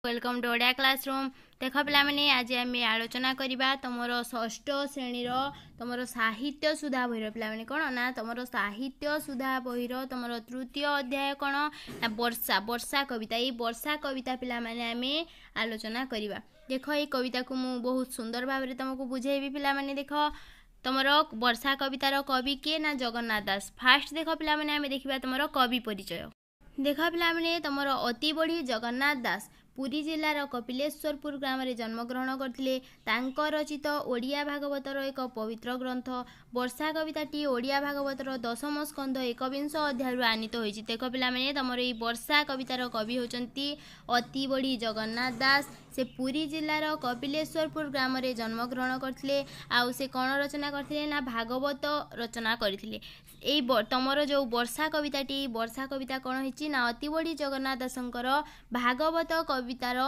Welcome to Odia classroom. ଦେଖ ପିଲାମାନେ, ଆଜି ଆମେ ଆଲୋଚନା କରିବା ତୁମର ଷଷ୍ଠ ଶ୍ରେଣୀର ତୁମର ସାହିତ୍ୟ ସୁଧା ବହିର। ପିଲାମାନେ, କ'ଣ ନା ତୁମର ସାହିତ୍ୟ ସୁଧା ବହିର ତୁମର ତୃତୀୟ ଅଧ୍ୟାୟ, କ'ଣ ନା ବର୍ଷା, ବର୍ଷା କବିତା। ଏଇ ବର୍ଷା କବିତା ପିଲାମାନେ ଆମେ ଆଲୋଚନା କରିବା। ଦେଖ, ଏଇ କବିତାକୁ ମୁଁ ବହୁତ ସୁନ୍ଦର ଭାବରେ ତୁମକୁ ବୁଝେଇବି। ପିଲାମାନେ ଦେଖ, ତୁମର ବର୍ଷା କବିତାର କବି କିଏ ନା ଜଗନ୍ନାଥ ଦାସ। ଫାଷ୍ଟ ଦେଖ ପିଲାମାନେ, ଆମେ ଦେଖିବା ତୁମର କବି ପରିଚୟ। ଦେଖ ପିଲାମାନେ, ତୁମର ଅତି ବଢ଼ି ଜଗନ୍ନାଥ ଦାସ ପୁରୀ ଜିଲ୍ଲାର କପିଲେଶ୍ୱରପୁର ଗ୍ରାମରେ ଜନ୍ମଗ୍ରହଣ କରିଥିଲେ। ତାଙ୍କ ରଚିତ ଓଡ଼ିଆ ଭାଗବତର ଏକ ପବିତ୍ର ଗ୍ରନ୍ଥ ବର୍ଷା କବିତାଟି ଓଡ଼ିଆ ଭାଗବତର ଦଶମ ସ୍କନ୍ଧ ଏକବିଂଶ ଅଧ୍ୟାୟରୁ ଆନିତ ହୋଇଛି। ଦେଖ ପିଲାମାନେ, ତୁମର ଏଇ ବର୍ଷା କବିତାର କବି ହେଉଛନ୍ତି ଅତି ବଢ଼ି ଜଗନ୍ନାଥ ଦାସ। ସେ ପୁରୀ ଜିଲ୍ଲାର କପିଲେଶ୍ୱରପୁର ଗ୍ରାମରେ ଜନ୍ମଗ୍ରହଣ କରିଥିଲେ। ଆଉ ସେ କ'ଣ ରଚନା କରିଥିଲେ ନା ଭାଗବତ ରଚନା କରିଥିଲେ। ଏଇ ତମର ଯେଉଁ ବର୍ଷା କବିତାଟି, ବର୍ଷା କବିତା କ'ଣ ହେଇଛି ନା ଅତି ବଢ଼ି ଜଗନ୍ନାଥ ଦାସଙ୍କର ଭାଗବତ କବିତାର,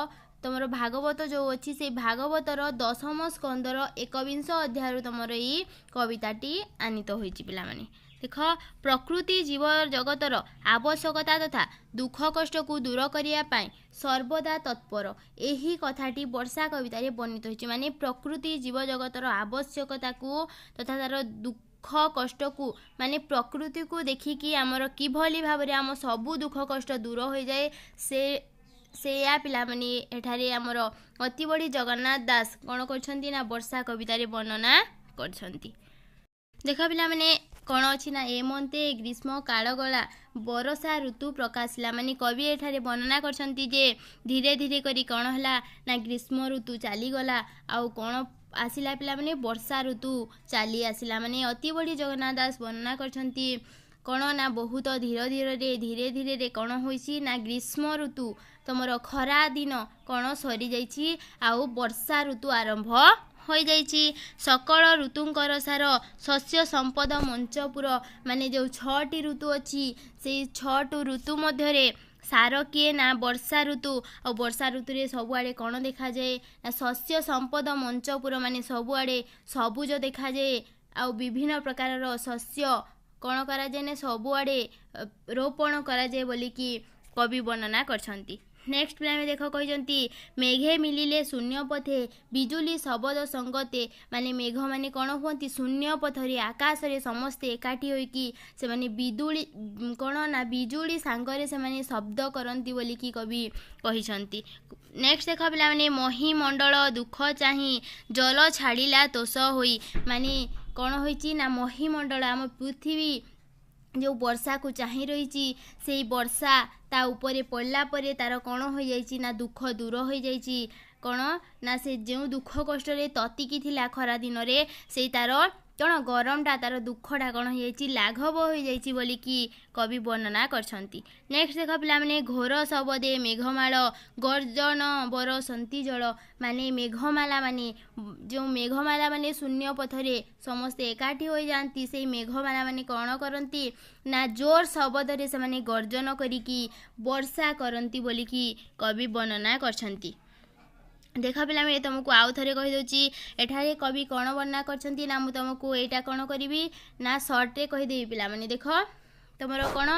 ତମର ଭାଗବତ ଯେଉଁ ଅଛି, ସେଇ ଭାଗବତର ଦଶମ ସ୍କନ୍ଧର ଏକବିଂଶ ଅଧ୍ୟାୟରୁ ତମର ଏଇ କବିତାଟି ଆନିତ ହୋଇଛି। ପିଲାମାନେ ଦେଖ, ପ୍ରକୃତି ଜୀବ ଜଗତର ଆବଶ୍ୟକତା ତଥା ଦୁଃଖ କଷ୍ଟକୁ ଦୂର କରିବା ପାଇଁ ସର୍ବଦା ତତ୍ପର, ଏହି କଥାଟି ବର୍ଷା କବିତାରେ ବର୍ଣ୍ଣିତ ହୋଇଛି। ମାନେ ପ୍ରକୃତି ଜୀବ ଜଗତର ଆବଶ୍ୟକତାକୁ ତଥା ତାର ଦୁଃଖ କଷ୍ଟକୁ, ମାନେ ପ୍ରକୃତିକୁ ଦେଖିକି ଆମର କିଭଳି ଭାବରେ ଆମ ସବୁ ଦୁଃଖ କଷ୍ଟ ଦୂର ହୋଇଯାଏ, ସେ ସେଇଆ ପିଲାମାନେ ଏଠାରେ ଆମର ଅତି ବଢ଼ି ଜଗନ୍ନାଥ ଦାସ କ'ଣ କରିଛନ୍ତି ନା ବର୍ଷା କବିତାରେ ବର୍ଣ୍ଣନା କରିଛନ୍ତି। ଦେଖ ପିଲାମାନେ, କ'ଣ ଅଛି ନା ଏମନ୍ତେ ଗ୍ରୀଷ୍ମ କାଳ ଗଲା, ବରଷା ଋତୁ ପ୍ରକାଶିଲା। ମାନେ କବି ଏଠାରେ ବର୍ଣ୍ଣନା କରିଛନ୍ତି ଯେ ଧୀରେ ଧୀରେ କରି କ'ଣ ହେଲା ନା ଗ୍ରୀଷ୍ମ ଋତୁ ଚାଲିଗଲା, ଆଉ କ'ଣ ଆସିଲା ପିଲାମାନେ? ବର୍ଷା ଋତୁ ଚାଲି ଆସିଲା। ମାନେ ଅତି ବଢ଼ି ଜଗନ୍ନାଥ ଦାସ ବର୍ଣ୍ଣନା କରିଛନ୍ତି କ'ଣ ନା ବହୁତ ଧୀର ଧୀରରେ, ଧୀରେ ଧୀରରେ କ'ଣ ହୋଇଛି ନା ଗ୍ରୀଷ୍ମ ଋତୁ, ତୁମର ଖରା ଦିନ କ'ଣ ସରିଯାଇଛି ଆଉ ବର୍ଷା ଋତୁ ଆରମ୍ଭ ହୋଇଯାଇଛି। ସକଳ ଋତୁଙ୍କର ସାର ଶସ୍ୟ ସମ୍ପଦ ମଞ୍ଚପୁର। ମାନେ ଯେଉଁ 6ଟି ଋତୁ ଅଛି, ସେଇ 6ଟି ଋତୁ ମଧ୍ୟରେ ସାର କିଏ ନା ବର୍ଷା ଋତୁ। ଆଉ ବର୍ଷା ଋତୁରେ ସବୁଆଡ଼େ କ'ଣ ଦେଖାଯାଏ ନା ଶସ୍ୟ ସମ୍ପଦ ମଞ୍ଚପୁର, ମାନେ ସବୁଆଡ଼େ ସବୁଜ ଦେଖାଯାଏ। ଆଉ ବିଭିନ୍ନ ପ୍ରକାରର ଶସ୍ୟ କ'ଣ କରାଯାଏ ନା ସବୁଆଡ଼େ ରୋପଣ କରାଯାଏ ବୋଲିକି କବି ବର୍ଣ୍ଣନା କରିଛନ୍ତି। ନେକ୍ସଟ ପିଲାମାନେ ଦେଖ, କହିଛନ୍ତି ମେଘେ ମିଳିଲେ ଶୂନ୍ୟ ପଥେ, ବିଜୁଳି ଶବଦ ସଙ୍ଗତେ। ମାନେ ମେଘମାନେ କ'ଣ ହୁଅନ୍ତି? ଶୂନ୍ୟ ପଥରେ ଆକାଶରେ ସମସ୍ତେ ଏକାଠି ହୋଇକି ସେମାନେ ବିଜୁଳି କ'ଣ ନା ବିଜୁଳି ସାଙ୍ଗରେ ସେମାନେ ଶବ୍ଦ କରନ୍ତି ବୋଲିକି କବି କହିଛନ୍ତି। ନେକ୍ସଟ ଦେଖ ପିଲାମାନେ, ମହିମଣ୍ଡଳ ଦୁଃଖ ଚାହିଁ ଜଲ ଛାଡ଼ିଲା ତୋଷ ହୋଇ। ମାନେ କ'ଣ ହୋଇଛି ନା ମହିମଣ୍ଡଳ, ଆମ ପୃଥିବୀ ଯେଉଁ ବର୍ଷାକୁ ଚାହିଁ ରହିଛି, ସେଇ ବର୍ଷା ତା ଉପରେ ପଡ଼ିଲା ପରେ ତାର କ'ଣ ହୋଇଯାଇଛି ନା ଦୁଃଖ ଦୂର ହୋଇଯାଇଛି। କ'ଣ ନା ସେ ଯେଉଁ ଦୁଃଖ କଷ୍ଟରେ ତତିକି ଥିଲା ଖରା ଦିନରେ, ସେଇ ତାର କ'ଣ ଗରମଟା, ତାର ଦୁଃଖଟା କ'ଣ ହୋଇଯାଇଛି? ଲାଘବ ହୋଇଯାଇଛି ବୋଲିକି କବି ବର୍ଣ୍ଣନା କରିଛନ୍ତି। ନେକ୍ସଟ ଦେଖ ପିଲାମାନେ, ଘୋର ଶବଦେ ମେଘମାଳ ଗର୍ଜନ ବରସନ୍ତି ଜଳ। ମାନେ ମେଘମାଲା, ମାନେ ଯେଉଁ ମେଘମାଲା ମାନେ ଶୂନ୍ୟ ପଥରେ ସମସ୍ତେ ଏକାଠି ହୋଇଯାଆନ୍ତି, ସେଇ ମେଘମାଲା ମାନେ କ'ଣ କରନ୍ତି ନା ଜୋର ଶବଦରେ ସେମାନେ ଗର୍ଜନ କରିକି ବର୍ଷା କରନ୍ତି ବୋଲିକି କବି ବର୍ଣ୍ଣନା କରିଛନ୍ତି। ଦେଖ ପିଲାମାନେ, ତୁମକୁ ଆଉ ଥରେ କହିଦେଉଛି, ଏଠାରେ କବି କ'ଣ ବର୍ଣ୍ଣନା କରିଛନ୍ତି ନା ମୁଁ ତୁମକୁ ଏଇଟା କ'ଣ କରିବି ନା ସର୍ଟରେ କହିଦେବି। ପିଲାମାନେ ଦେଖ, ତୁମର କ'ଣ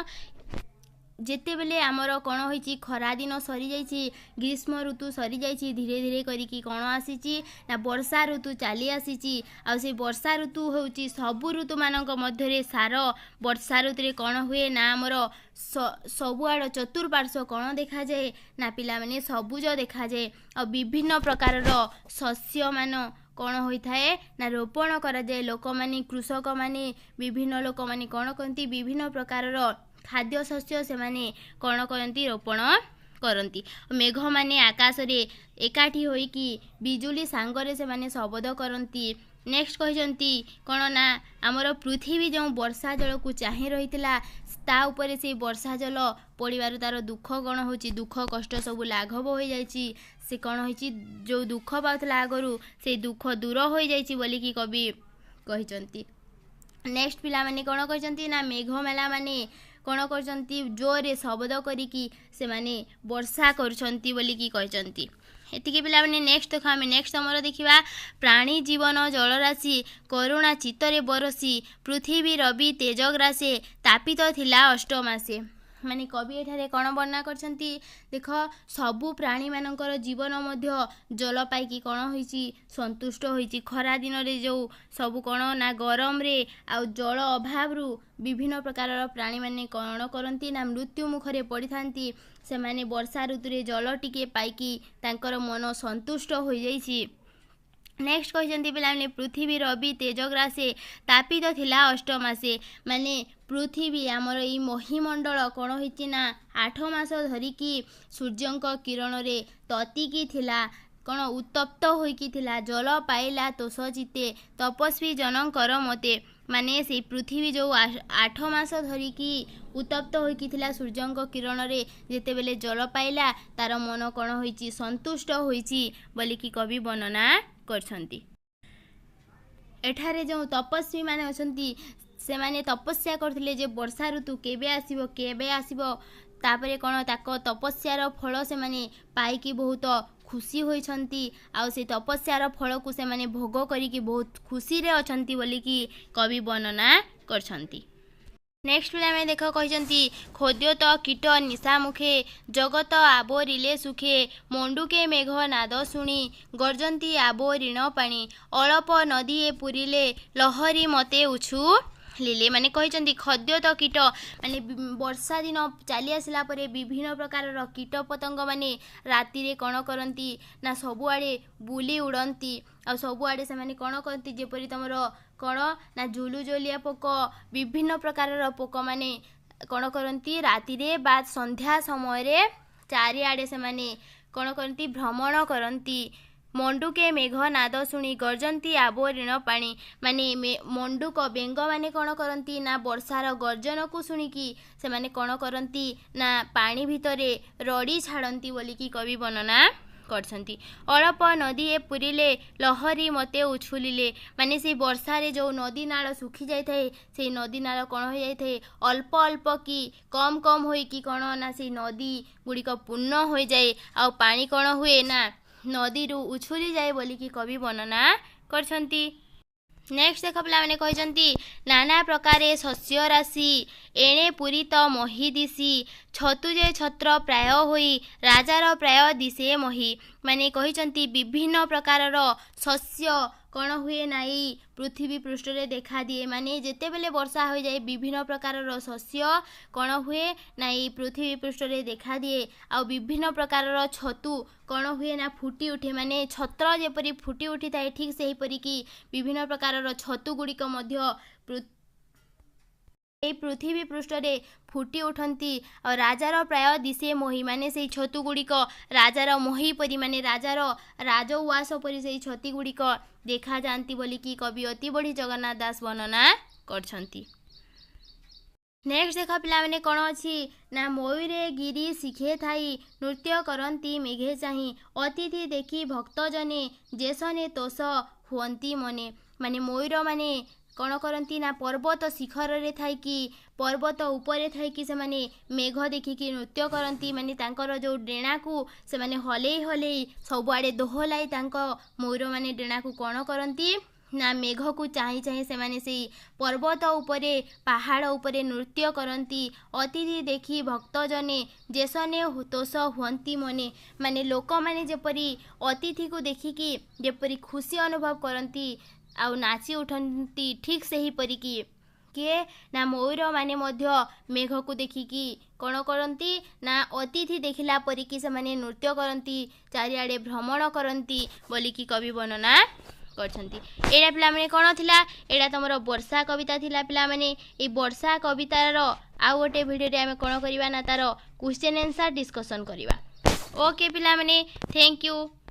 ଯେତେବେଳେ ଆମର କ'ଣ ହୋଇଛି, ଖରାଦିନ ସରିଯାଇଛି, ଗ୍ରୀଷ୍ମ ଋତୁ ସରିଯାଇଛି, ଧୀରେ ଧୀରେ କରିକି କ'ଣ ଆସିଛି ନା ବର୍ଷା ଋତୁ ଚାଲି ଆସିଛି। ଆଉ ସେଇ ବର୍ଷା ଋତୁ ହେଉଛି ସବୁ ଋତୁମାନଙ୍କ ମଧ୍ୟରେ ସାର। ବର୍ଷା ଋତୁରେ କ'ଣ ହୁଏ ନା ଆମର ସବୁଆଡ଼ ଚତୁଃପାର୍ଶ୍ୱ କ'ଣ ଦେଖାଯାଏ ନା ପିଲାମାନେ ସବୁଜ ଦେଖାଯାଏ। ଆଉ ବିଭିନ୍ନ ପ୍ରକାରର ଶସ୍ୟମାନ କ'ଣ ହୋଇଥାଏ ନା ରୋପଣ କରାଯାଏ। ଲୋକମାନେ, କୃଷକମାନେ, ବିଭିନ୍ନ ଲୋକମାନେ କ'ଣ କରନ୍ତି? ବିଭିନ୍ନ ପ୍ରକାରର ଖାଦ୍ୟ ଶସ୍ୟ ସେମାନେ କ'ଣ କରନ୍ତି? ରୋପଣ କରନ୍ତି। ମେଘମାନେ ଆକାଶରେ ଏକାଠି ହୋଇକି ବିଜୁଳି ସାଙ୍ଗରେ ସେମାନେ ଶବଦ କରନ୍ତି। ନେକ୍ସଟ କହିଛନ୍ତି କ'ଣ ନା ଆମର ପୃଥିବୀ ଯେଉଁ ବର୍ଷା ଜଳକୁ ଚାହିଁ ରହିଥିଲା, ତା ଉପରେ ସେଇ ବର୍ଷା ଜଳ ପଡ଼ିବାରୁ ତାର ଦୁଃଖ କ'ଣ ହେଉଛି? ଦୁଃଖ କଷ୍ଟ ସବୁ ଲାଘବ ହୋଇଯାଇଛି। ସେ କ'ଣ ହୋଇଛି, ଯେଉଁ ଦୁଃଖ ପାଉଥିଲା ଆଗରୁ, ସେଇ ଦୁଃଖ ଦୂର ହୋଇଯାଇଛି ବୋଲିକି କବି କହିଛନ୍ତି। ନେକ୍ସଟ ପିଲାମାନେ କ'ଣ କହିଛନ୍ତି ନା ମେଘମାଲା ମାନେ କ'ଣ କରୁଛନ୍ତି? ଜୋରରେ ଶବଦ କରିକି ସେମାନେ ବର୍ଷା କରୁଛନ୍ତି ବୋଲିକି କହିଛନ୍ତି। ଏତିକି ପିଲାମାନେ। ନେକ୍ସଟ ଦେଖ, ଆମେ ନେକ୍ସଟ ଆମର ଦେଖିବା, ପ୍ରାଣୀ ଜୀବନ ଜଳରାଶି କରୁଣା ଚିତ୍ତରେ ବରସି, ପୃଥିବୀ ରବି ତେଜଗ୍ରାସେ ତାପିତ ଥିଲା ଅଷ୍ଟମାସେ। ମାନେ କବି ଏଠାରେ କ'ଣ ବର୍ଣ୍ଣନା କରିଛନ୍ତି ଦେଖ। ସବୁ ପ୍ରାଣୀମାନଙ୍କର ଜୀବନ ମଧ୍ୟ ଜଳ ପାଇକି କ'ଣ ହୋଇଛି? ସନ୍ତୁଷ୍ଟ ହୋଇଛି। ଖରା ଦିନରେ ଯେଉଁ ସବୁ କ'ଣ ନା ଗରମରେ ଆଉ ଜଳ ଅଭାବରୁ ବିଭିନ୍ନ ପ୍ରକାରର ପ୍ରାଣୀମାନେ କ'ଣ କରନ୍ତି ନା ମୃତ୍ୟୁ ମୁଖରେ ପଡ଼ିଥାନ୍ତି। ସେମାନେ ବର୍ଷା ଋତୁରେ ଜଳ ଟିକେ ପାଇକି ତାଙ୍କର ମନ ସନ୍ତୁଷ୍ଟ ହୋଇଯାଇଛି। ନେକ୍ସଟ କହିଛନ୍ତି ପିଲାମାନେ, ପୃଥିବୀ ରବି ତେଜଗ୍ରାସେ ତାପିତ ଥିଲା ଅଷ୍ଟମାସେ। ମାନେ ପୃଥିବୀ, ଆମର ଏଇ ମହିମଣ୍ଡଳ କ'ଣ ହେଇଛି ନା 8 ମାସ ଧରିକି ସୂର୍ଯ୍ୟଙ୍କ କିରଣରେ ତତିକି ଥିଲା, କ'ଣ ଉତ୍ତପ୍ତ ହୋଇକି ଥିଲା। ଜଳ ପାଇଲା ତୋଷ ଚିତ୍ତେ ତପସ୍ୱୀ ଜନଙ୍କର ମତେ। ମାନେ ସେଇ ପୃଥିବୀ ଯେଉଁ 8 ମାସ ଧରିକି ଉତ୍ତପ୍ତ ହୋଇକି ଥିଲା ସୂର୍ଯ୍ୟଙ୍କ କିରଣରେ, ଯେତେବେଳେ ଜଳ ପାଇଲା ତାର ମନ କ'ଣ ହୋଇଛି? ସନ୍ତୁଷ୍ଟ ହୋଇଛି ବୋଲିକି କବି ବର୍ଣ୍ଣନା କରିଛନ୍ତି। ଏଠାରେ ଯେଉଁ ତପସ୍ୱୀମାନେ ଅଛନ୍ତି, ସେମାନେ ତପସ୍ୟା କରୁଥିଲେ ଯେ ବର୍ଷା ଋତୁ କେବେ ଆସିବ, କେବେ ଆସିବ। ତାପରେ କ'ଣ ତାଙ୍କ ତପସ୍ୟାର ଫଳ ସେମାନେ ପାଇକି ବହୁତ ଖୁସି ହୋଇଛନ୍ତି, ଆଉ ସେ ତପସ୍ୟାର ଫଳକୁ ସେମାନେ ଭୋଗ କରିକି ବହୁତ ଖୁସିରେ ଅଛନ୍ତି ବୋଲିକି କବି ବର୍ଣ୍ଣନା କରିଛନ୍ତି। ନେକ୍ସଟ ପିଲାମାନେ ଦେଖ, କହିଛନ୍ତି, ଖୋଦ୍ୟତ କୀଟ ନିଶା ମୁଖେ ଜଗତ ଆବୋରିଲେ ସୁଖେ। ମଣ୍ଡୁକେ ମେଘ ନାଦ ଶୁଣି ଗର୍ଜନ୍ତି ଆବୋରିଣ ପାଣି। ଅଳପ ନଦୀଏ ପୁରିଲେ ଲହରୀ ମତେ ଉଛୁ ଲିଲେ। ମାନେ କହିଛନ୍ତି, ଖଦ୍ୟତ କୀଟ ମାନେ ବର୍ଷା ଦିନ ଚାଲି ଆସିଲା ପରେ ବିଭିନ୍ନ ପ୍ରକାରର କୀଟ ପତଙ୍ଗ ମାନେ ରାତିରେ କ'ଣ କରନ୍ତି ନା ସବୁଆଡ଼େ ବୁଲି ଉଡ଼ନ୍ତି। ଆଉ ସବୁଆଡ଼େ ସେମାନେ କ'ଣ କରନ୍ତି? ଯେପରି ତୁମର କ'ଣ ନା ଜୁଲୁଜୁଲିଆ ପୋକ, ବିଭିନ୍ନ ପ୍ରକାରର ପୋକମାନେ କ'ଣ କରନ୍ତି? ରାତିରେ ବା ସନ୍ଧ୍ୟା ସମୟରେ ଚାରିଆଡ଼େ ସେମାନେ କ'ଣ କରନ୍ତି? ଭ୍ରମଣ କରନ୍ତି। ମଣ୍ଡୁକେ ମେଘ ନାଦ ଶୁଣି ଗର୍ଜନ୍ତି ଆବୋରିଣ ପାଣି। ମାନେ ମଣ୍ଡୁକ ବେଙ୍ଗମାନେ କ'ଣ କରନ୍ତି ନା ବର୍ଷାର ଗର୍ଜନକୁ ଶୁଣିକି ସେମାନେ କ'ଣ କରନ୍ତି ନା ପାଣି ଭିତରେ ରଡ଼ି ଛାଡ଼ନ୍ତି ବୋଲିକି କବି ବର୍ଣ୍ଣନା କରିଛନ୍ତି। ଅଳପ ନଦୀଏ ପୁରିଲେ ଲହରୀ ମତେ ଉଛୁଲିଲେ। ମାନେ ସେଇ ବର୍ଷାରେ ଯେଉଁ ନଦୀ ନାଳ ଶୁଖି ଯାଇଥାଏ, ସେଇ ନଦୀ ନାଳ କ'ଣ ହୋଇଯାଇଥାଏ? ଅଳ୍ପ ଅଳ୍ପ କି କମ୍ କମ୍ ହୋଇକି କ'ଣ ନା ସେଇ ନଦୀ ଗୁଡ଼ିକ ପୂର୍ଣ୍ଣ ହୋଇଯାଏ, ଆଉ ପାଣି କ'ଣ ହୁଏ ନା ନଦୀରୁ ଉଛୁଲି ଯାଏ ବୋଲିକି କବି ବର୍ଣ୍ଣନା କରିଛନ୍ତି। ନେକ୍ସଟ ଦେଖ ପିଲାମାନେ, କହିଛନ୍ତି, ନାନା ପ୍ରକାରେ ଶସ୍ୟ ରାଶି ଏଣେ ପୂରିତ ମହି ଦିଶି। ଛତୁ ଯେ ଛତ୍ର ପ୍ରାୟ ହୋଇ ରାଜାର ପ୍ରାୟ ଦିଶେ ମହି। ମାନେ କହିଛନ୍ତି, ବିଭିନ୍ନ ପ୍ରକାରର ଶସ୍ୟ କ'ଣ ହୁଏ ନା ଏଇ ପୃଥିବୀ ପୃଷ୍ଠରେ ଦେଖାଦିଏ। ମାନେ ଯେତେବେଳେ ବର୍ଷା ହୋଇଯାଏ, ବିଭିନ୍ନ ପ୍ରକାରର ଶସ୍ୟ କ'ଣ ହୁଏ ନା ଏଇ ପୃଥିବୀ ପୃଷ୍ଠରେ ଦେଖାଦିଏ, ଆଉ ବିଭିନ୍ନ ପ୍ରକାରର ଛତୁ କ'ଣ ହୁଏ ନା ଫୁଟି ଉଠେ। ମାନେ ଛତ୍ର ଯେପରି ଫୁଟି ଉଠିଥାଏ, ଠିକ୍ ସେହିପରିକି ବିଭିନ୍ନ ପ୍ରକାରର ଛତୁ ଗୁଡ଼ିକ ମଧ୍ୟ ଏଇ ପୃଥିବୀ ପୃଷ୍ଠରେ ଫୁଟି ଉଠନ୍ତି। ଆଉ ରାଜାର ପ୍ରାୟ ଦିଶେ ମହି। ମାନେ ସେଇ ଛତୁ ଗୁଡ଼ିକ ରାଜାର ମହି ପରି, ମାନେ ରାଜାର ରାଜଉଆସ ପରି ସେଇ ଛତୁ ଗୁଡ଼ିକ ଦେଖାଯାଆନ୍ତି ବୋଲିକି କବି ଅତି ବଢ଼ି ଜଗନ୍ନାଥ ଦାସ ବର୍ଣ୍ଣନା କରିଛନ୍ତି। ନେକ୍ସଟ ଦେଖ ପିଲାମାନେ, କ'ଣ ଅଛି ନା, ମୟୂରେ ଗିରି ଶିଖେ ଥାଇ ନୃତ୍ୟ କରନ୍ତି ମେଘେ ଚାହିଁ। ଅତିଥି ଦେଖି ଭକ୍ତ ଜନେ ଯେସନେ ତୋଷ ହୁଅନ୍ତି ମନେ। ମାନେ ମୟୂରମାନେ କ'ଣ କରନ୍ତି ନା ପର୍ବତ ଶିଖରରେ ଥାଇକି, ପର୍ବତ ଉପରେ ଥାଇକି ସେମାନେ ମେଘ ଦେଖିକି ନୃତ୍ୟ କରନ୍ତି। ମାନେ ତାଙ୍କର ଯେଉଁ ଡେଣାକୁ ସେମାନେ ହଲେଇ ହଲେଇ ସବୁଆଡ଼େ ଦୋହଲାଇ ତାଙ୍କ ମୟୂରମାନେ ଡେଣାକୁ କ'ଣ କରନ୍ତି ନା ମେଘକୁ ଚାହିଁ ଚାହିଁ ସେମାନେ ସେଇ ପର୍ବତ ଉପରେ, ପାହାଡ଼ ଉପରେ ନୃତ୍ୟ କରନ୍ତି। ଅତିଥି ଦେଖି ଭକ୍ତଜନେ ଯେସନେ ତୋଷ ହୁଅନ୍ତି ମନେ। ମାନେ ଲୋକମାନେ ଯେପରି ଅତିଥିକୁ ଦେଖିକି ଯେପରି ଖୁସି ଅନୁଭବ କରନ୍ତି ଆଉ ନାଚି ଉଠନ୍ତି, ଠିକ୍ ସେହିପରିକି କିଏ ନା ମୟୂରମାନେ ମଧ୍ୟ ମେଘକୁ ଦେଖିକି କ'ଣ କରନ୍ତି ନା ଅତିଥି ଦେଖିଲା ପରିକି ସେମାନେ ନୃତ୍ୟ କରନ୍ତି, ଚାରିଆଡ଼େ ଭ୍ରମଣ କରନ୍ତି ବୋଲିକି କବି ବର୍ଣ୍ଣନା କରିଛନ୍ତି। ଏଇଟା ପିଲାମାନେ କ'ଣ ଥିଲା? ଏଇଟା ତୁମର ବର୍ଷା କବିତା ଥିଲା। ପିଲାମାନେ, ଏଇ ବର୍ଷା କବିତାର ଆଉ ଗୋଟେ ଭିଡ଼ିଓରେ ଆମେ କ'ଣ କରିବା ନା ତାର କ୍ୱେଶ୍ଚନ୍ ଆନ୍ସର୍ ଡିସ୍କସନ୍ କରିବା। ଓକେ ପିଲାମାନେ, thank you.